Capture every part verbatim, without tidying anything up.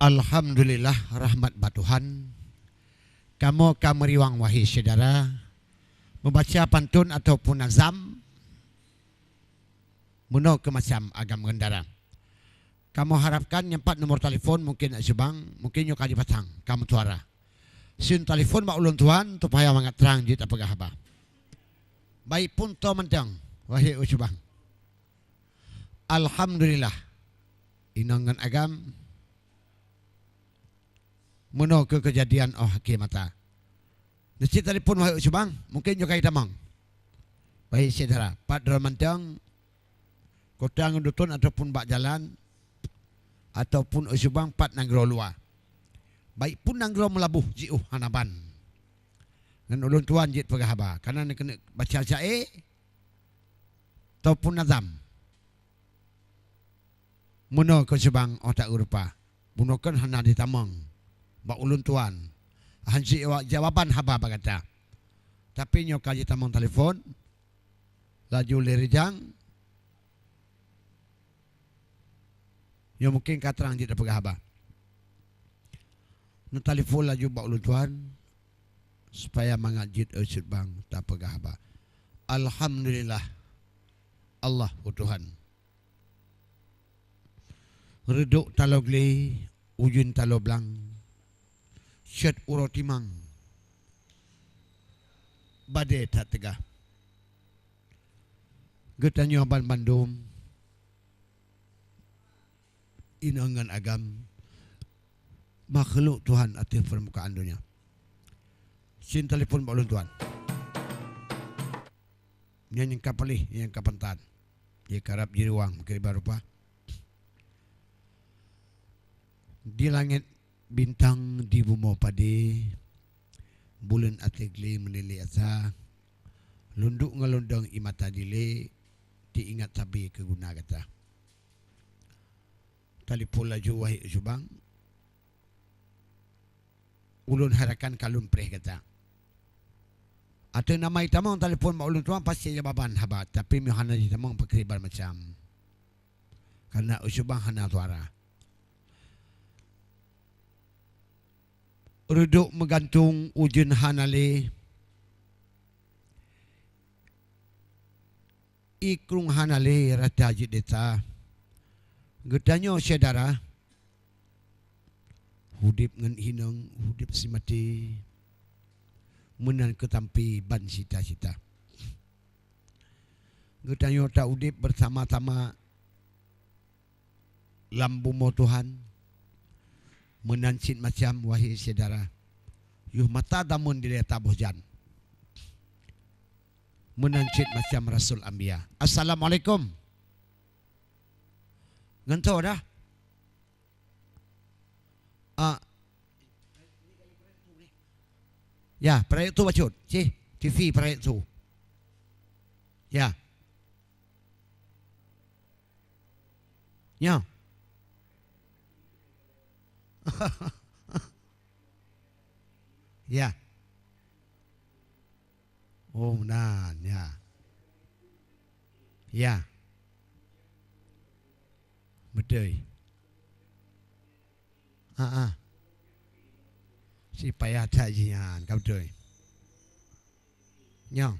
Alhamdulillah, rahmat bak Tuhan. Kamoe ka meuriwang, wahé syedara, meubaca pantôn ataupun nazam meunoe keu macam agam ngon dara. Kamoe harapkan nyang pat nomor telepon, mungken Cut Bang, mungken nyoe ka jipasang, ka meusuara. Sin telepon bak ulôn tuan, supaya mangat trang jeuet tapeugah haba. Baik pun toe mantong, wahé Cut Bang. Alhamdulillah. Inong ngon agam, meunoe keu keujadian óh akhé masa. Neucit telepon, wahé Cut Bang, mungken nyoe ka jitamong. Baik syedara, pat droe mantong, kota ngon dusun ataupun bak jalan, ataupun Cut Bang pat nanggroe luwa. Baik pun nanggroe meulaboh jiôh hana ban. Ngon ulôn tuan jeuet peugah haba, kana neukeuneuk baca syaé, ataupun nazam. Meunoe keu Cut Bang óh taeu rupa. Bunoe kon hana jitamong bak ulôn tuan. Hanjeuet jawaban haba bak gata. Tapi nyoe ka jitamong telepon, laju lé rijang. Nyoe mungken ka trang jeuet tapeugah haba. Neutelepon laju bak ulôn tuan, supaya mangat jeuet Cut Bang tapeugah haba. Alhamdulillah, Allahu Tuhan. Reudok taloe glé, ujeuen taloe blang, cot uroe timang, badée that teuga. Geutanyoe banmandum, inong ngon agam, makhluk Tuhan ateueh peurmukaan donya. Sin telepon bak ulôn tuan. Nyan nyang ka paléh, nyang ka pantan. Jih karab jiruwang meukeureuba rupa. Di langét bintang, di bumoe padé, buleuen ateueh glé meulilée asa, lôn duek ngon lôn dong ie mata dilée, teuingat sabe keu guna gata. Telepon laju, wahé Cut Bang. Ulôn harapkan ka lôn preh gata. Ateueh nama jitamong telepon bak ulôn tuan pasti jawaban haba, tapi meunyoe hana jitamong pakriban macam. Karena Cut Bang hana suara. Reudok meugantung, ujeuen hana lé. Ikrung hana lé rata jeuet desya. Geutanyoe syedara, udeb ngon inong, udeb simaté, meunan keutampe ban cita-cita. Geutanyoe ta udeb beusama-sama lam bumoe Tuhan, meunan cit macam, wahé syedara, yoh mata dameun dilée taboh jan. Meunan cit macam Rasul Anbiya. Assalamualaikum. Ngon toh dah? Ah. Ya, peurayek su bacut. Cih, T V peurayek su. Ya. Nyoe. Ya. Oh, meunan, ya. Ya. Beutôi. Ha ah. Si payah that jih nyan, ka beutôi. Nyoe.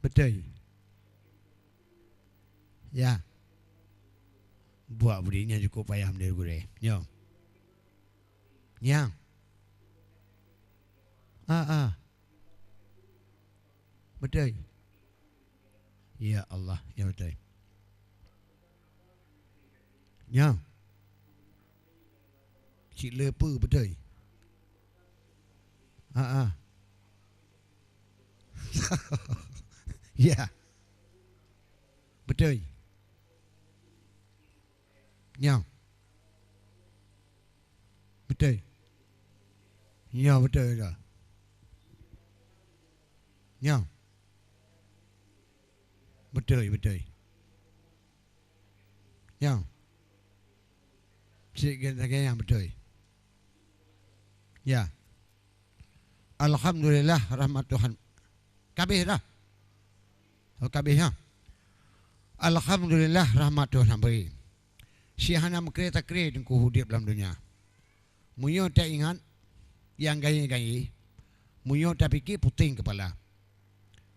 Beutôi. Ya. Buat budi nyan cukup payah meudeh gurée. Nyoe. Nyan. Ah ah. Beutôi. Ya Allah, ya beutôi. Nyoe. Cit le peue beutôi. Ha ah. Ya. Beutôi. Nyoe. Beutôi. Nyoe beutôi dah. Nyoe. Beutôi, beutôi. Nyoe. Cit gen lagée nyan beutôi. Ya. Alhamdulillah, rahmat Tuhan. Kabeh dah. Oh, kabeh, ha. Alhamdulillah, rahmat Tuhan bri. Si hana meukré-takré teungku udeb lam donya. Meunyoe taingat nyang gayée-gayée, meunyoe tapike puténg keupala.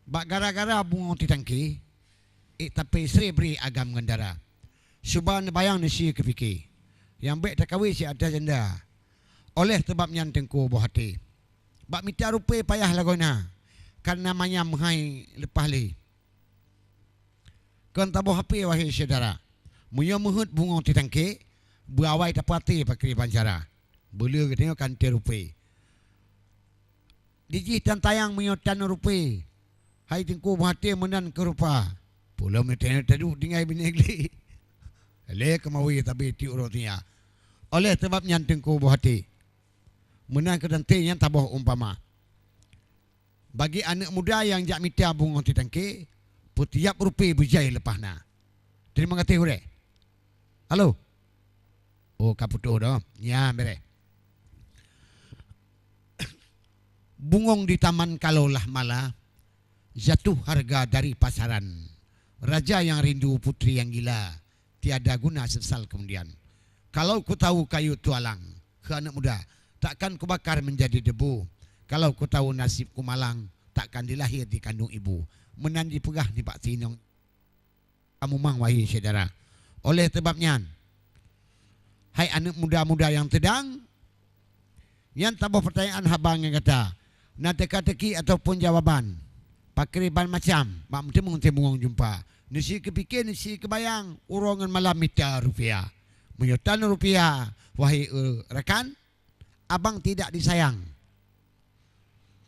Bak gara-gara bungöng titangke, ék tapé sré bri agam ngon dara. Suba neubayang neusie keupike, nyang bék takawe si atra janda. Oleh sabab nyan teungku boh até, bak mita rupée payah lagoena, kareuna manyam meuhai leupah lé. Kon taboh ape, wahé syedara, meunyoe meuheuet bungöng titangke, beuawai tapeuaté pakriban cara. Beuleu geutanyoe kan teurupe. Dijih tan tayang meunyoe tan rupe. Hai teungku boh até meunan keu rupa. Pulom tanyoe taduek tinggai binéh glé. Lé keumawe tabe tiuk uroe tia. Oleh sabab nyan teungku boh até, meunan keu tante nyan taboh umpama. Bagi aneuëk muda nyang jak mita bungöng titangke, peutiab rupe beujai leupah na. Teurimong gatéh gurée. Halo. Oh, ka putôh dah. Nya, bereh. Bungöng di taman kalau lah mala, jatuh harga dari pasaran. Raja yang rindu, putri yang gila, tiada guna sesal kemudian. Kalau ku tahu kayu tualang, keu aneuëk muda, takkan ku bakar menjadi debu. Kalau ku tahu nasib ku malang, takkan dilahir dikandung ibu. Meunan jipeugah nibak si inong. Kamu mang, wahé syedara. Oleh sabab nyan, hai aneuëk muda-muda nyang teudang, nyan taboh peutanyaan haba ngon gata. Na teuka-teuki ataupun jawaban, pakriban macam, bak meuteumé teuh bungöng jumpa. Neusie keupike, neusie keubayang, uroe ngon malam mita rupiah. Meunyoe tan rupiah, wahé, eh, rakan, abang tidak disayang,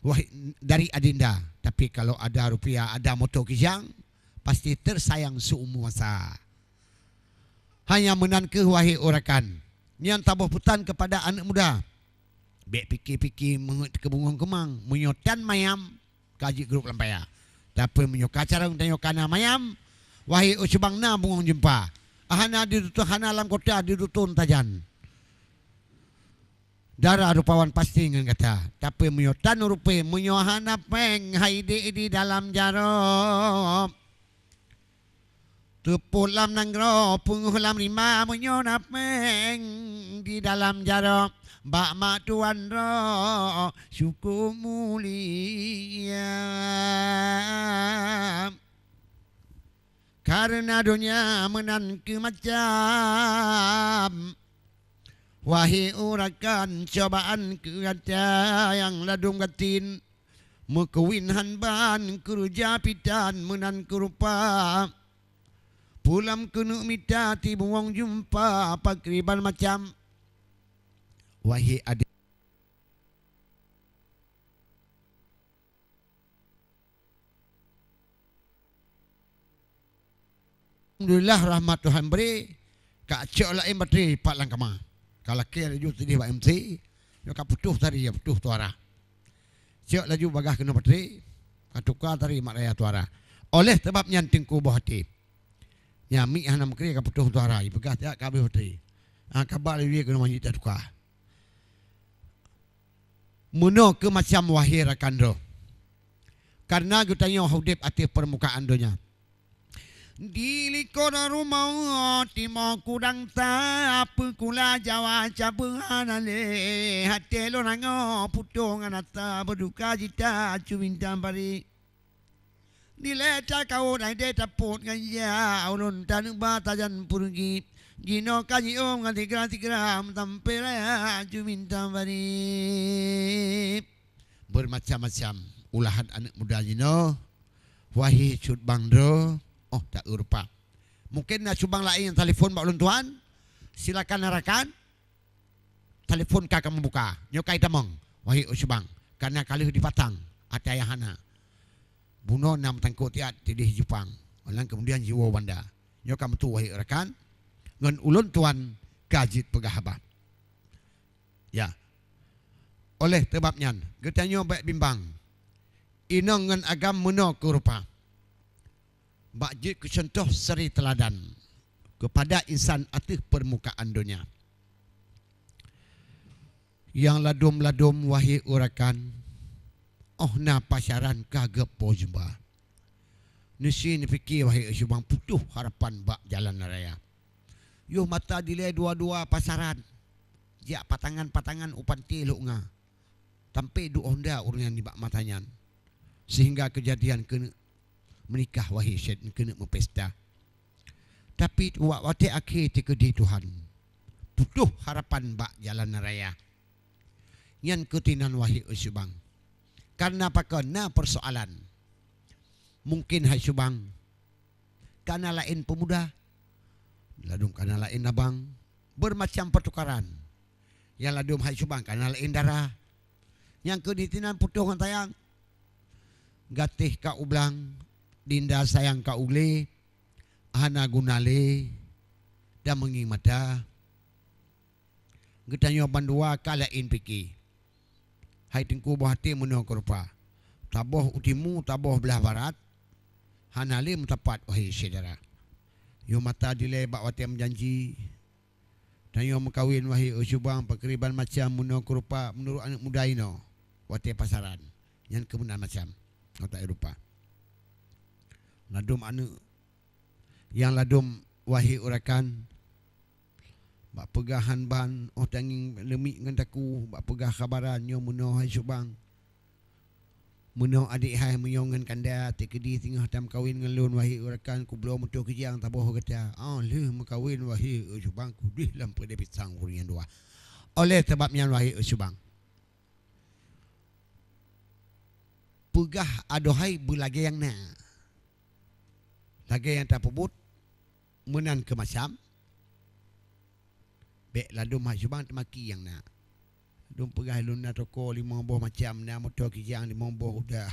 wahé, dari adinda. Tapi kalau ada rupiah, ada moto kijang, pasti tersayang seumur masa. Hanya meunan kheueh, wahé, oh rakan, nyang taboh peusan keupada aneuëk muda. Bék pike-pike meuheuet keu bungöng keumang, meunyoe tan mayam, ka jeuet group lam paya. Tapi meunyoe ka carông tanyoe kana mayam, wahé, oh subang na bungöng jumpa. Hana di dutoe, hana lam kota, di dutoe tajan. Dara rupawan pasti ngon gata. Tapi meunyoe tan rupe, meunyoe hana péng, hai dek di dalam jaroe. Teupot lam nanggroe, peungeuh lam rima, meunyoe na péng di dalam jaroe, bak mak tuan droe syukoe mulia. Kareuna donya meunan keu macam, wahé oh rakan, cobaan keu gata nyang ladôm gasien. Meukeuwin han ban, keureuja pitan meunan keu rupa. Pulam keuneuk mita tibungöng jumpa pakriban macam. Wahé adé. Alhamdulillah, rahmat Tuhan bri, ka cok laén batri pat lam kama. Ka lakée laju sideh bak M C, nyoe ka putôh tari, ya putôh tuara. Cok laju bagaih keunoe batri, ka tuka tari mat raya tuara. Oleh sabab nyan teungku boh até. Nya mik hana meukré ka putôh tuara, ipeugah siat ka habéh batri. Ha, ka bak laju keunoe manjit tatuka. Meunoe keu macam wahé rakan droe. Kareuna geutanyoe udeb ateueh peurmukaan donya. Di likot rumoh timoh kudang sa, peukula Jawa cabeueng hana lé. Até lôn angoh putôh ngon asa, beuduka jita cu bintang bari. Dilée takawot hai deh tapot ngon ya, ulôn taneuba sajan peureugi. Jinoe ka jiôm ngon sigra-sigra, meusampé raya cu bintang bari. Bermacam-macam ulahan aneuëk muda jinoe, wahé cut bang droe, oh, ta-eu rupa. Mungken na cubang laén nyang telepon bak ulôn tuan, silakan rakan. Telepon ka kamoe buka. Nyoe kai tamong, wahé u cubang. Kareuna ka lheueh dipatang, até ayah hana. Bunoe na meutangkot tiat tideh jipang. Lam keumudian jiwoe banda. Nyoe ka meutu wahé rakan. Ngon ulôn tuan ka jeuet peugah haba. Ya. Oleh sabab nyan, geutanyoe bék bimbang. Inong ngon agam meunoe keu rupa. Bak jeuet keu cuntoh seri teuladan keupada insan ateueh peurmukaan donya. Nyang ladôm-ladôm wahé u rakan, óh na pasaran ka geupo jumba. Neusie neupike wahé u cubang putôh harapan bak jalan raya. Yoh mata dilée dua-dua pasaran, jak patangan-patangan u panté Lhok Nga. Tampé duek honda ureuëng nyan nibak mata nyan, sehingga keujadian keuneuk meunikah, wahé Syed, keuneuk meupesta. Tapi wak watée akhé teukeudi Tuhan, putôh harapan bak jalan raya. Nyan keuh tinan, wahé Subang. Karena pakon na persoalan. Mungkin hai Subang kana laén peumuda, ladum kana laén abang, bermacam pertukaran. Nyang ladum hai Subang kana laén dara. Nyang keuh ditinan putôh ngon tayang. Gatéh ka u blang, dinda sayang ka u glé, hana guna lé, dan meungieng mata. Geutanyoe bandua ka laén pike. Hai Teungku, boh até meunoe keurupa. Taboh u timu, taboh blah barat, hana lé meusapat, wahé syedara. Yoh mata dilée bak watée meujanji. Tanyoe meukawen, wahé Subang, pakriban macam meunoe keurupa meunurot aneuëk muda inoe watée pasaran. Nyan keuh meunan macam, otak rupa. Ladum aneuëk nyang ladum, wahé rakan, bak peugah han ban, óh tangieng leumiek ngon takue, bak peugah khabaran nyoe meunoe hai Subang. Meunoe adék hai, meunyoe ngon kanda teukeudi singoh tameukawen ngon lôn, wahé rakan, kubloe meutoh keujang taboh gata. Oh, lheueh meukawen, wahé Subang, kudeh lam peudeh pisang ureuëng nyang dua. Oleh sabab nyan, wahé Subang, peugah adohai beulagée nyang na. Lagée nyang tapeubuet, meunan keu macam, bék ladum hai Subang teumaki nyang na. Ladum peugah lôn na toko limong boh macam, na moto kijang limong boh udah.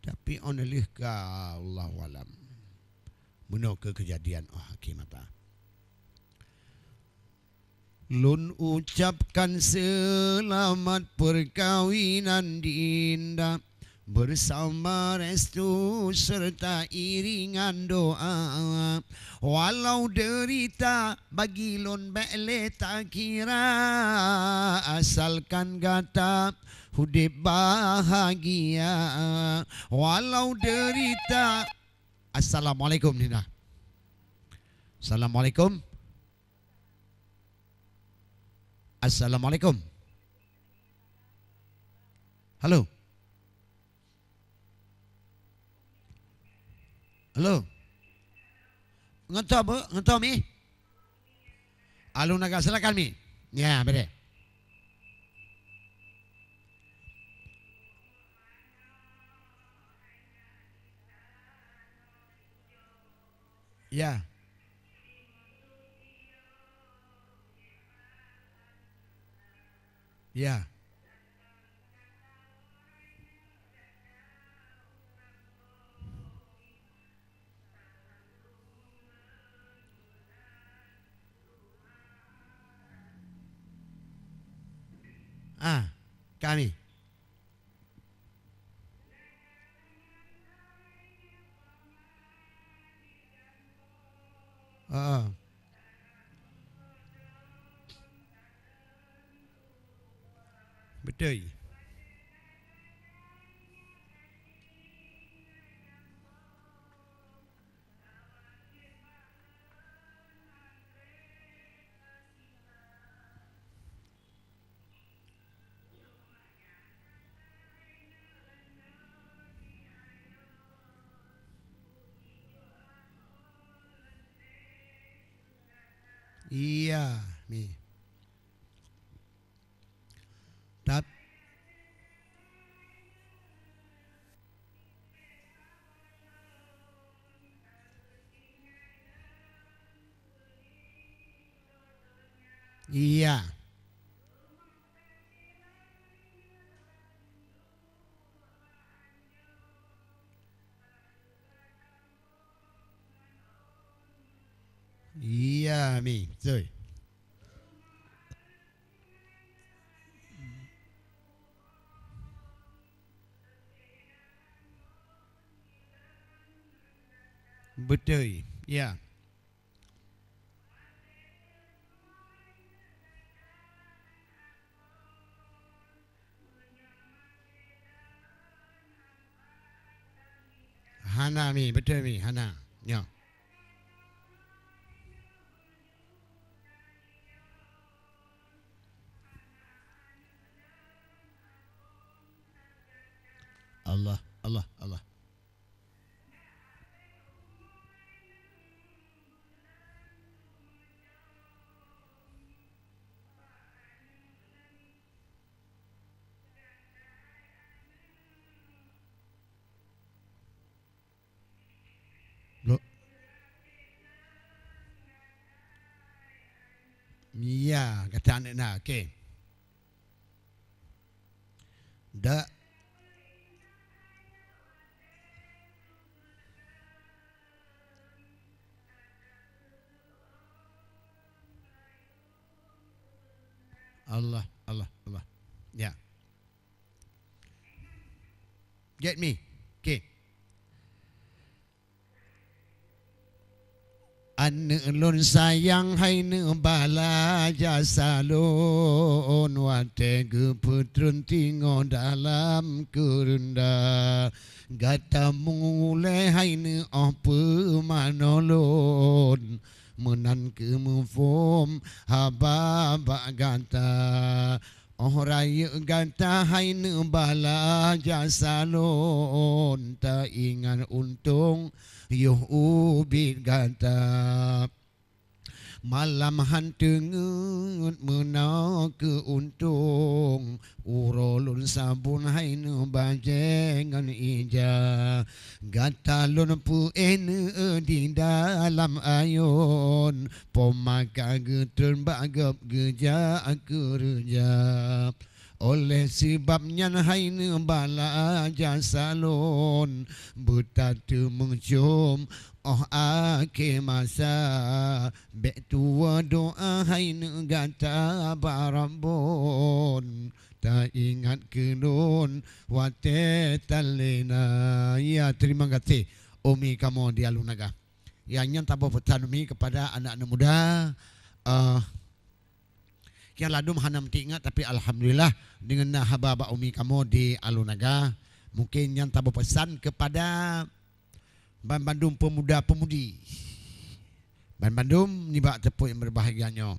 Tapi óh na lheueh ka, Allahu alam. Meunoe keuh keujadian óh akhé mata. Lôn ucapkan seulamat peukawinan dinda, beusama restu seureuta iringan doa. Walau deurita bagi lôn bék lé takira, asalkan gata udeb bahagia. Walau deurita. Assalamualaikum, Nina. Assalamualaikum. Assalamualaikum. Halo. Halo. Ngon toh, Bu? Ngon toh, Mi? Alun agak, silakan, Mi. Ya, bere. Ya. Ya. Ah, kami. Heeh. Beutôi. Iya, Mi. Tap-, iya. Iya, Mi. Beutôi. Beutôi. Ya. Hana, Mi, beutôi, Mi, hana. Nyoe. Allah, Allah, Allah. Lo-, ya, gata aneuk na, okey. Dak. Allah, Allah, Allah. Ya. Get me? Okey. Aneuk lôn sayang, hai neuk bala jasa lôn, watée geupeutreun tingoh dalam keureunda. Gata meungulée hai neuk óh peumanoe lôn, meunan keuh muphom haba bak gata. Óh rayeuk gata hai neuk bala jasa lôn, taingat untông yoh ubit gata. Malam han teungeut meunoe keu untông, uroe lôn sabon hai neuk bajée ngon ija. Gata lôn peuéh neuk di dalam ayôn, pom maka geutreun bak gob geujak keureuja. Oleh seubab nyan hai neuk bala jasa lôn, beutateumeung com óh akhé masa. Bék tuwoe doá hai neuk gata bak Rabbon, taingat keu lôn watée tan lé na. Ya, terima kasih Umi kamoe di Alue Naga. Ya, nyan taboh peusan Umi kepada anak-anak muda, eh, nyang ladôm hana meuteuingat, tapi alhamdulillah deungon na haba bak Umi kamoe di Alue Naga. Mungkin nyan taboh peusan kepada banmandum peumuda-peumudi. Banmandum nibak teupeu nyang beubahgia nyoe.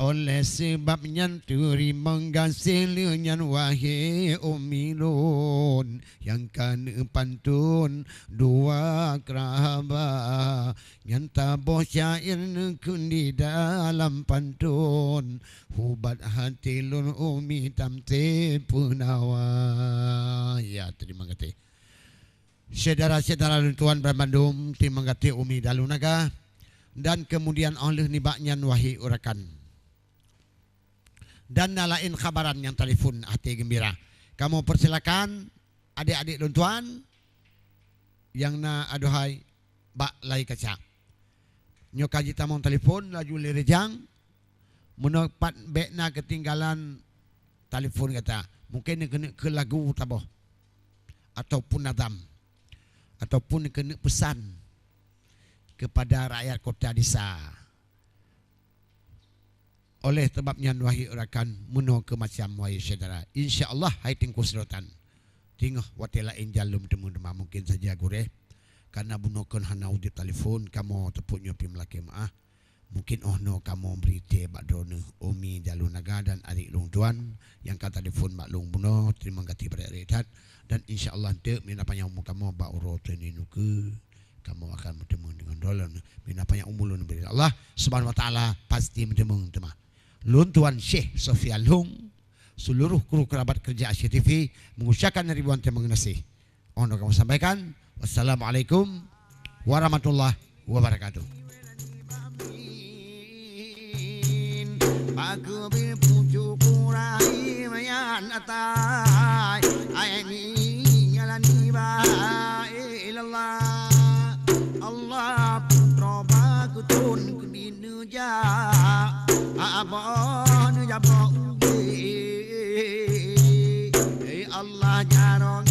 Oleh seubab nyan teurimong gaséh lé nyan wahé Umi lôn, nyang ka neupanton dua kra haba. Nyan taboh syair neukheun di dalam panton, hubat haté lôn Umi tamté peunawa. Ya, terima kasih. Syedara-syedara lôn tuan banmandum, terima kasih Umi di Alue Naga. Dan kemudian óh lheueh nibak nyan wahé rakan. Dan na laén khabaran nyang telepon até geumbira. Kamoe peusilakan adék-adék lôn tuan nyang na adohai bak lai kaca. Nyoe ka jitamong telepon laju lé rijang, meunoe pat bék na keutinggalan telepon gata. Mungken keuneuk keu lagu taboh, ataupun nadam, ataupun keuneuk peusan kepada rakyat kota desa. Oleh sebab nyan, wahé rakan, meunoe keu macam, wahé syedara. Insya Allah, hai Teungku Seulotan, teungoh watée laén jan lom teuma-teuma, mungken saja gurée, karena bunoe kon hana udeb telepon, kamoe teupeu nyoe pih meulakée meuáh. Mungken óh noe kamoe bri tée bak droeneuh, Umi di Alue Naga dan adik lôn tuan nyang ka telepon bak lôn bunoe. Terima kasih brat-brat that. Dan insya Allah, enteuk mina panyang umu kamoe bak uroe teungoh nyoe keu kamoe akan meuteumé deungon droeneuh. Mina panyang umu lôn bri Allah Subhanahu Wa Taala, pasti meuteumé teuma. Lôn tuan Syekh Sofyan Lhung, seluruh kru kerabat kerja Asia T V mengucapkan ribuan terima kasih. Óh noe kamoe sampaikan, wassalamualaikum warahmatullahi wabarakatuh. Allah putroe bak keuthon keubiet neujak, Abah neujak bak ubé. Hei Allah, jaroe